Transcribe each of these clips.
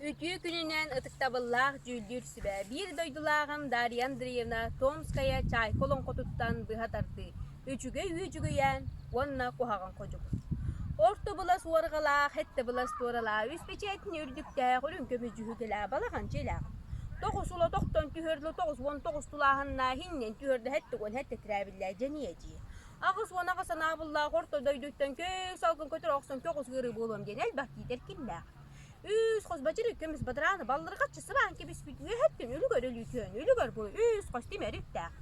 Үтүө күнүнэн ытыктабыллаах дьүүллүүр сүбэ биир дойдулааҕым Дарья Андреевна Томская Чайка олоҥхотуттан быһа тардыы Үчүгэй үөдьүгүйээн уонна куһаҕан ходьугур. Орто былас уорҕалаах, эттэ былас туоралаах, үс бэчээтини үрдүктээх үрүҥ көмүс дьүһүтэлээх балаҕан дьиэлээх. Тоҕус ула тохтон түһэрдэ 99 тулааһыннаах иҥнэн түһэрдэ 77 тирээбиллээх дьэниэ дьиэ. 88 анаабыллаах орто дойдуттан көй салгын көтөр охсон көҕүс ыарыы буолуом диэн элбэх киитэр кимнээх. Үс хос бадьыры көмүс бадарааны баллырҕаччы сыбаан кэбиспит үөһэттэн үлүгэр өлүүтүөн үлүгэр бу үс хос тимир үптээх.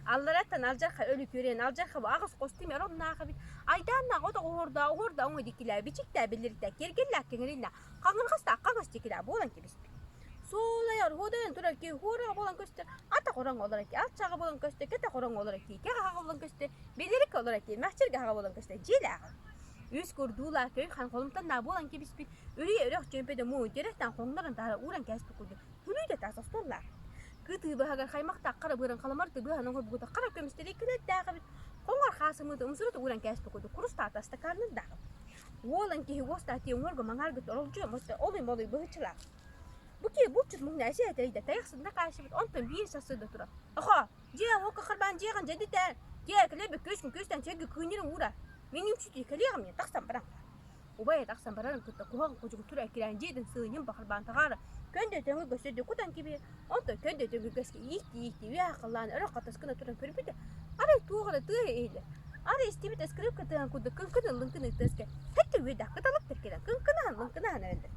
Аллараттан алдьарха өлүкүрэн алдьарха бу аҕыс хос тимир оннаах эбит. Айдааннаах отох уһуурдаа уһуурда оҥо дикилээ бичиктээ биллиритэ киэргэллээх кэҥириннэ хаҥырҕастаах хаҥас дикилээ буолан кэбиспит. Суолайар хуодайан турар киһи хуораҕа буолан көстөр, атах ороҥ олорор киһи алчаҕа буолан көстөр, кэтэх ороҥ олорор киһи кэҕэ хаҕа буолан көстөр, билэриккэ олорор киһи мэхчиргэ хаҕа буолан көстөр, дьиэлээҕэ. Үс курдуулаах көй хан холумтаннаа буолан кэбиспит, үрүйэ үрэх чүөмпөдө муун тирэхтэн хоҥнорон таһара ууран кээспит курдук күлүү таас остуоллаах. Кытыы баһыгар хаймахтаах хара быарын халамарты быаһан оҥорбута хара көмүстэри күнэттээх эбит. Хоҥор хаасымыыта умсурута ууран кээспит курдук курустаата ыстакааннардаах эбит. Уолан киһи уостаах тиэ уҥуорга маҥааргыт оролдьуйа муста олуй-молуй быһыччылаах. Бу киһи булчут муҥна эсэ-этэйдэ тайахсытына хаайсыбыт, онтон биир сарсыарда турар. Оха, дьиэ уокка харбаан дьиэҕин дьэдитээр, дьиэ кэлэбит күөскүн күөстэн чэйгэ кыынньырын уура. Мин үҥсүтүү кэлиэҕим диэн тахсан баран хаал. Убайа тахсан барарын кытта куһаҕан кудьугу тура эккирээн дьиэтин сыынньын бахарбаан таҕаара, көндөй төҥү көстөрдүү кутан кэбиһэр, онтон көндөй төҥү көскө ииктии-ииктии үөһэ халлаан өрө хатас гына туран көрбүтэ, арай туох эрэ тыаһа иһиллэр. Арай истибит ыскырыыпка тыаһын курдук кыҥкыны-лыҥкыны тыаска сэттэ үөдээх кыталык кэлэн кыҥкынаһан-лыҥкынаһан эрэллэр.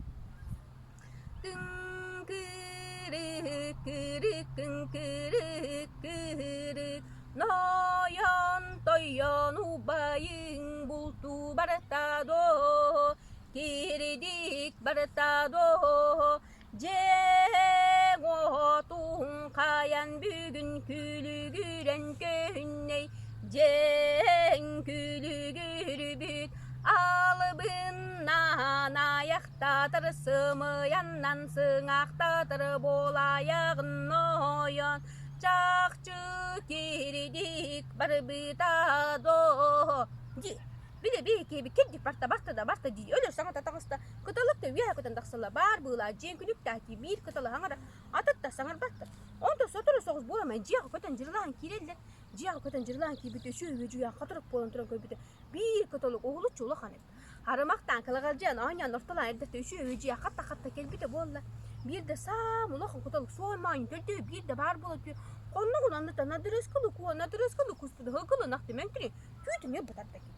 Кыҥкырык, кырык, кыҥкырык, кырык, Нойон, тойон убайыҥ бултуу барта доо, кирдик барта доо, Дьиэҥ уотуҥ хайан бүгүн күлүгүрэн көһүннэй, Дьиэҥ күлүгүрбүт албыннаан айахтатар сымыйаннан сыҥаахтатар буолайаҕын нойон чахчы кирдик барбыта доо дии били биһикиэби кирдик барта барта да барта дии өлөр саҥата таҕыста кыталык да үөһэ көтөн тахсалла баар быылаа дьиэҥ күлүктээх дии биир кыталы хаҥара атыт да саҥарбаттар онтон сотору соҕус буоламай дьиэҕэ көтөн дьырылаан киирэллэр дьиэҕэ көтөн дьырылаан киирбитэ үчүгэй үөдьүйээн хатырык буолан туран көрбүтэ биир кыталык уһулуччу улахан эбит Харымахтаан кылаҕалдьыйан оонньоон ортолоон эрдэхтэ үчүгэй үдьүйэ хатта-хатта кэлбитэ буолла. Биирдэ саам улахан куталык суон моонньу төрдүө биирдэ баар буола түө хонноҕун анныта надырыскылы куо надырыскылы куспут ыһыкылын ахты мөҥкүрү түүтүн өр бытарда кини.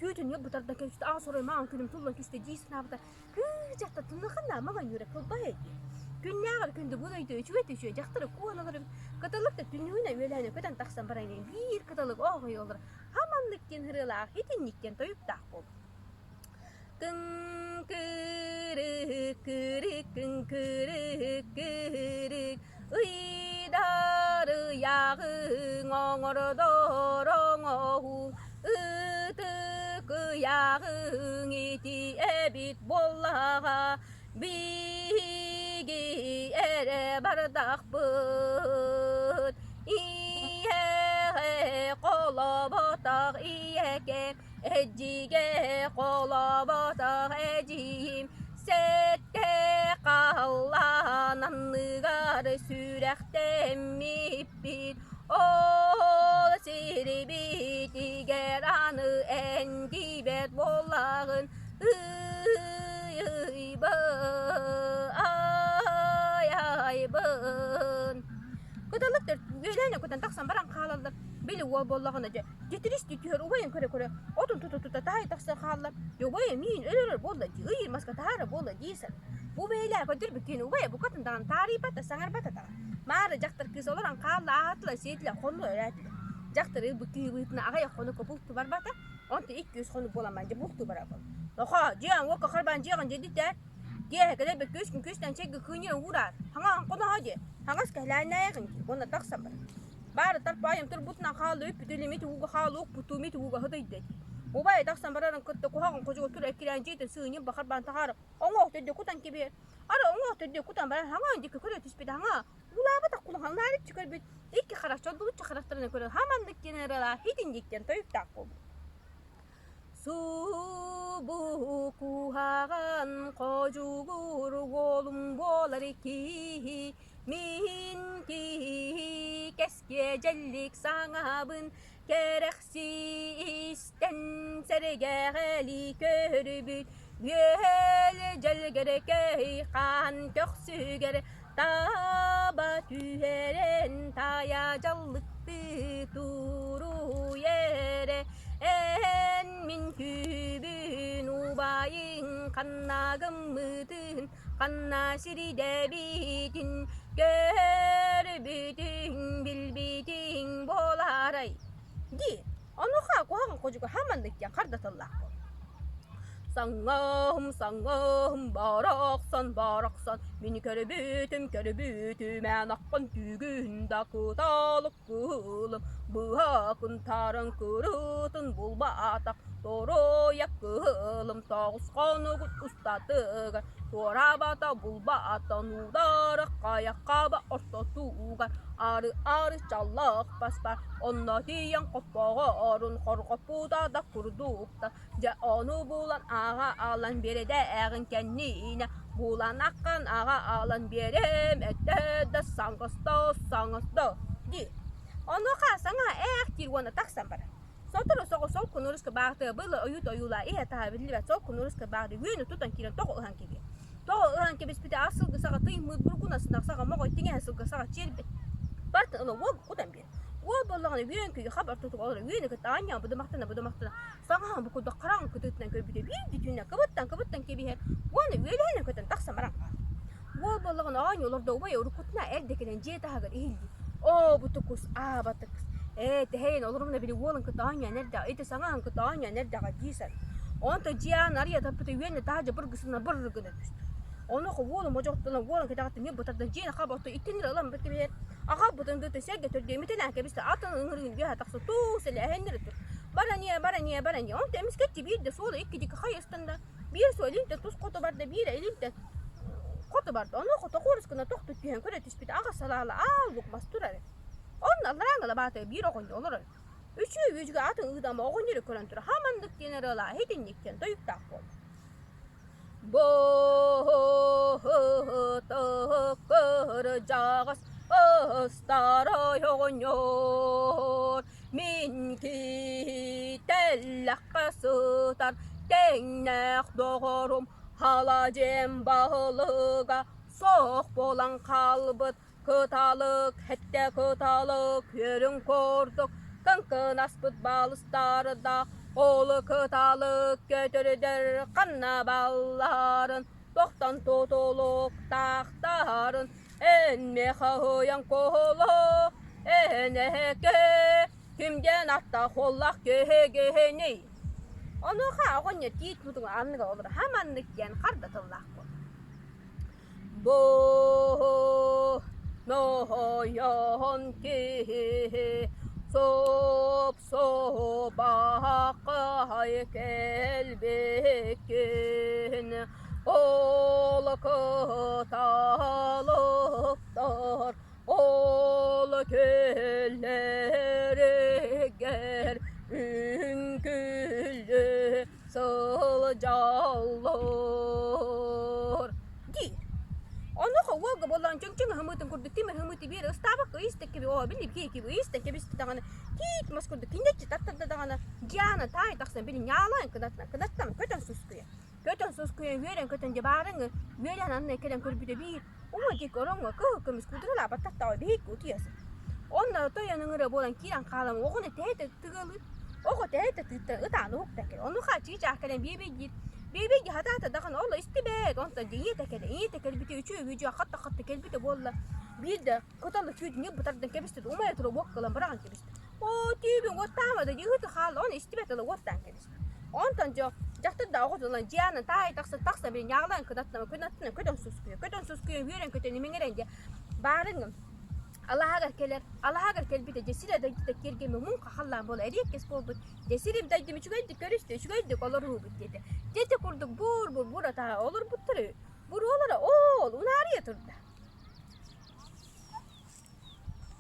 Түүтүн өр бытарда кэлбит аҕыс орой маҥан күнүм туллан түстэ дии санаабыта кыы дьахтар туннаханнаа маҥан үөрэ кылбаһа дии. Күннээҕэр күндү бу дойду үчүгэй үчүгэй дьахтары куон олорум кыталык да түннүгүнэн үөлээнэ көтөн тахсан баран биир кыталык оҕой олор Хаманнык диэн ырыалаах итинник диэн тойуктаах буолбут. Кыҥкырык, кырык, кыҥкырык, кырык, ыйдар ыйааҕыҥ оҥордор оҥоһуу, ытык ыйааҕыҥ ити эбит буоллаҕа, биһиги эрэ бардахпыт ийэҕэ холоботох ийэкэм эдьигэ холоботох эдьиийим сэттэ хааллаан анныгар сүрэхтэммиппит ол сирбитигэр аны эн тиийбэт буоллаҕын Ай-айбын. Кыталык үөлээнэ кутан тахсан баран хаалаллар. Били уол буоллаҕына дьэ, титиристии түһэр убайын көрө-көрө, отун тута-тута таһай тахсан хаалла. Дьэ убайа миин өлөрөр буолла дии, ыйыыр маска таһаара буолла дии сан. Бу бэйэлээх көтөрбүт киһини убайа букатын даҕаны таарыйбата, саҥарбата даҕаны. Маара дьахтар кыыс олорон хаалла, аһаатылар, сиэтилэр, хоннулар, өрөөтүлэр. Дьахтар ылбыт киһи быһыытынан аҕыйах хонукка бултуу барбата. Онтон икки-үс хонук буолан баран дьэ бултуу барабын. Нохоо, дьиэҥ уокка харбаан дьиэҕин дьэдитээр. Дьиэһэ кэлэрбит күөскүн күөстэн чэйгэ кыынньыран уураар. Хаҥаһын хоноһо диэ. Хаҥас кэһэлээннээйэҕин дии уонна тахсан бар. Баары тарпаайым турбутунан хаалла үппүт илимит ууга хаалла укпутуу мит ууга сытыйда дии. Убайа тахсан барарын кытта куһаҕан ходьуга тура эккирээн дьиэтин сыынньын бахарбаан таһаара оҥоох төрдө кутан кэбиһэр. Ара оҥоох төрдө кутан баран хаҥаан диэки көрө түспүт хаҥаа Улаабатах кулаһаллаарыччы көрбүт, икки харах чордулуччу харахтарынан көрөн хаманнык диэн ыралаах итинник диэн тойуктаах буолбут. Субу куһаҕан ходьугур уолум буоллун. буолар киһи, мин киһи кэскиэ дьэллик саҥабын кэрэхсии истэн сэргэҕэлии көрбүт үөл дьэлгэркэй хаан көхсүгэр таба түһэрэн таайа дьаллыктыы туруй эрэ эн мин түүбүн убайыҥ ханна гыммытын ханна сиридэбитин көрбүтүҥ билбитиҥ буолаарай дии онуоха куһаҕан кудьуга хаманнык диэн хардатыллаах буолла Саҥаһым, саҥаһым, барахсан, барахсан, мин көрбүтүм, көрбүтүм, эн аххын түүгүн да кыталык кыылым, быһа кынтарын кырыытын булбатах, торуйа кыылым тоҕус хонугун устатыгар, туорабата булбата нуудара хайаххаба ортотугар, ары-ары чаллах баспар, онно тиийэн хоппоҕорун хорҕоппута да курдукта, Дьэ ону булан аҕа аалан биэрэдээҕин кэннинэ булан аххан аҕа аалан биэрэм этэ да саҥасто саҥасто дии. Онуоха саҥа ээх диир уонна тахсан барар. Сотору соҕус ол кунуруска баахтыга былы ойуут ойуулаа иһэ таһа биллибэт сол кунуруска баахты үөнү тутан киирэн тоҕо ыһан кэбиһэр. Тоҕо ыһан кэбиспитэ ас сылгы саҕа тыймыт бургунасынах саҕа моҕой тиҥэһэ сылгы саҕа чиэрбит. Бартын ыла уол кутан биэр. Уол буоллаҕына үөн-күйү хап ортотугар олорор үөнү кытта аанньаан будумахтана будумахтана саҥаһын бу курдук хараҥа кытыытынан көрбүтэ биир бүтүнэ кыбыттан кыбыттан кэбиһэр уонна үөлэһинэн көтөн тахсан баран хаалар. Уол буоллаҕына оонньуу олордо убайа уруккутуна эрдэ кэлэн дьиэ таһыгар иһиллии оо бутукус аабатыкс ээ тэһэйэн олорумна били уолун кытта оонньоон эрдэҕэ ити саҥаһын кытта оонньоон эрдэҕэ дии сан. Онто дьиэ аан арыйа таппыта үөнэ таһырдьа быргысына быр гына түстэ. Онуоха уолум модьоҕуттан уолун кэтэҕиттэн мин бытардан дьиэни хаба отто итиннэр ылан кэбиһэр аҕалбытын дыты сэргэ төрдүөмүтүнэн кэбистэ атын ыҥырыын үөһэ тахса туус элээһиннэри тур. Баран иэ, баран иэ, баран иэ. Онто эмискэччи биирдэ суола иккидики хайыстанда биир суол илинтэн тус хоту барда, биирэ илинтэн хоту барда. Онуоха тоҕуорус гына тохту түһэн көрө түспүт аҕа салаала аал лук мас турар эбит. Онно алларааҥы лабаатыгар биир оҕонньор олорор. Үчүгэй үчүгэй атын ыытама оҕонньору көрөн турар. Хаманнык диэн ырыалаа итинник диэн тойуктаах буолла. Быһытыкырдьаҕас ыстарай оҕонньор мин киитэллэххэ сытар тэҥнээх доҕорум халадьыам баһылыга суох буолан хаалбыт Кыталык, һэттэ кыталык, үөрүн курдук кыҥкынаспыт балыстардаах ол кыталык көтөрдөр ханна балларын, тохтон тутулуктаахтарын эн миэхэ уйан куолу, эн эһэкэ кимдэн аттаах уоллаах киһигиний? Онуоха оҕонньор тиит мутугун анныгар олорор хаманнык диэн харда тыллаах буолла. Бу ноһойон киһи суп-субаххай кэлбиккин ол кыталыктар ол күллэригэр үҥкүллү сылдьаллар диир. Онуоха уолга буоллаҕын чөҥчөҥ ыһымыытын курдук тимир ыһымыыты биэр ыстаабакка ыйыста киби оо били киэки ыйыста кэбистэ даҕаны тиит мас курдук киндеччи таттарда даҕаны дьианы таай тахсан били ньаалаан кынатынан кынаттан көтөн сускуйа көтөн сускуйа үөрэн көтөн дьэ баарыҥы үөрэн анна кэлэн көрбүтэ биир уҥа диэки ороҥҥо кыһыл көмүс куудуралаабат таттаҕа биһикки утуйа сытар онно тойон ыҥыра буолан киирэн хаалан оҕону тэһитэ тыгыалыыр Оҕо тэһитэ тыыттан ытаан уһукта кэлэр. Онуоха чыычаах кэлэн биэбэйдиир. Биэбэйдии сатаата даҕаны ол истибэт. Онтон дьэ ийэтэ кэлэн, ийэтэ кэлбитэ үчүгэй үдьүө хатта-хатта кэлбитэ буолла. Биирдэ кыталы түүтүн ньылбы тардан кэбистэ да умайа тура уокка ылан быраҕан кэбистэ. Оо, түүбүн уоттаама да дии ыһыты хаалла, ону истибэт ыла уоттаан кэбистэ. Онтон дьэ дьахтар да оҕотун ылан дьиэ аанын таайа тахсан тахсан били ньаҕалаан кынаттана кынаттана көтөн сускуйа, көтөн сускуйа үөрэн көтөн имиҥирэн дьэ баарыҥ Алаһагар кэлэр, алаһагар кэлбитэ дьэ сирэ дойдута киэргэммэ муҥха халлаан буола эриэккэс буолбут, дьэ сирим дойдум үчүгэйдик көрүстэ, үчүгэйдик олоруубут диэтэ. Дьэ ити курдук бур-бур бур атаһа олорбуттар үһү. Буруолара оол унаарыйа турда.